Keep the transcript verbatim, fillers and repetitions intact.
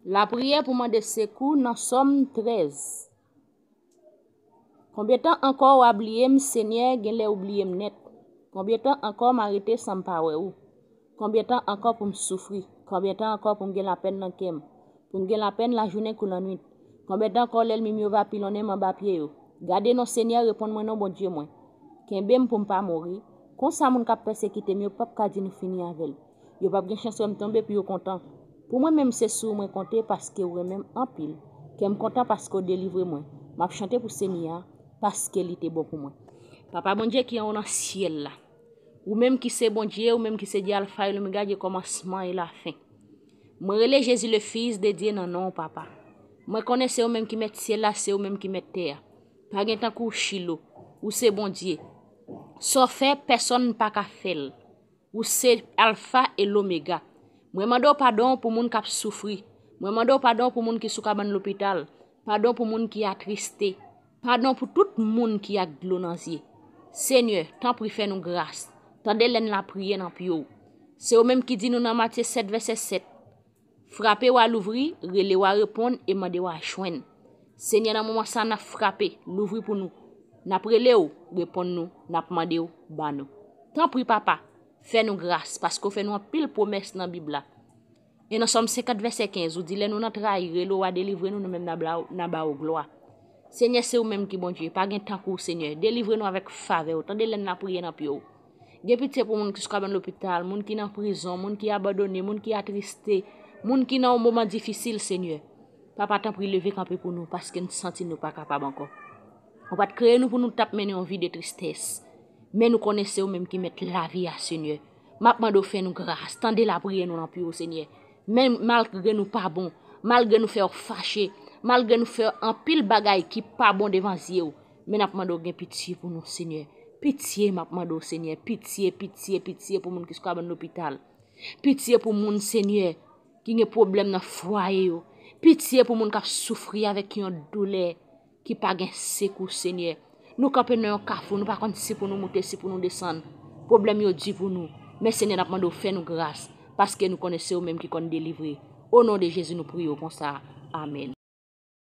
Lapriyè pou mande sekou nan Sòm trèz. Konbyen tan ankò w a bliye m, Senyè, genlè ou bliye m nèt? Konbyen tan ankò m a rete san m pa wè ou? Konbyen tan ankò pou m soufri? Konbyen tan ankò pou m gen lapèn nan kè m? Pou m gen lapèn lajounen kou lannwit? Konbyen tan ankò lènmi m yo va pilonnen m anba pye yo? Gade non, Senyè, reponn mwen non, Bondye mwen. Kenbe m pou m pa mouri. Konsa moun k ap pèsekite m yo p ap ka di nou fini avè l. Yo p ap gen chans wè m tonbe pou yo kontan. Pou mwen menm, se sou ou mwen konte, paske ou renmen m anpil. Kè m kontan paske w delivre mwen. M ap chante pou Senyè a, paske li te bon pou mwen. Papa Bondye ki anwo nan syèl la, ou menm ki se Bondye, ou menm ki se Dye Alfa e Lomega, Dye kòmansman e lafen. Mwen rele Jezi le Fis de Dye nan non w, Papa. Mwen konnen se ou menm ki mèt syèl la, se ou menm ki mèt tè a. Pa gen tankou w, Chilo. Ou se Bondye. Sa w fè, pèsonn pa ka fè l. Ou se Alfa e Lomega. Mwen mande w padon pou moun k ap soufri. Mwen mande w padon pou moun ki sou kabann lopital. Padon pou moun ki atriste. Padon pou tout moun ki ak dlo nan zye. Senyè, tanpri fè nou gras. Tande lè n lapriyè nan pye w. Se ou menm ki di nou nan Matye sèt vèsè sèt, frape w a louvri, rele w a reponn e mande w a jwenn. Senyè, nan moman sa n ap frape, louvri pou nou. N ap rele w, reponn nou, n ap mande w, ba nou. Tanpri, Papa, fè nou gras, paske w fè nou anpil pwomès nan Bib la. E nan Sòm senkant vèsè kenz, ou di, lè nou nan trayi, rele w a delivre nou, nou menm n a ba w, n a ba w glwa. Senyè, se ou menm ki Bondye, pa gen tankou w, Senyè. Delivre nou avèk favè w. Tande lè n lapriyè nan pye w. Gen pitye pou moun ki sou kabann lopital, moun ki nan prizon, moun ki abandone, moun ki atriste, moun ki nan yon moman difisil, Senyè. Papa, tanpri, leve kanpe pou nou, paske n santi nou pa kapab ankò. Ou pa t kreye nou pou nou t ap mennen yon vi de tristès. Men nou konnen se ou menm ki mèt lavi a, Senyè. M ap mande w fè nou gras, tande lapriyè nou nan pye w, Senyè. Men malgre nou pa bon, malgre nou fè w fache, malgre nou fè anpil bagay ki pa bon devan zye w, men n ap mande w gen pitye pou nou, Senyè. Pitye, m ap mande w, Senyè, pitye, pitye, pitye pou moun ki sou kabann lopital. Pitye pou moun, Senyè, ki gen pwoblèm nan fwaye yo. Pitye pou moun k ap soufri avèk yon doulè ki pa gen sekou, Senyè. Nou kanpe nan yon kafou, nou pa konn si pou nou moute, si pou nou desann. Pwoblèm yo di pou nou. Men, Senyè, n ap mande w fè nou gras, paske nou konnen se ou menm ki konn delivre. O non de Jezi, nou priye w konsa. Amèn.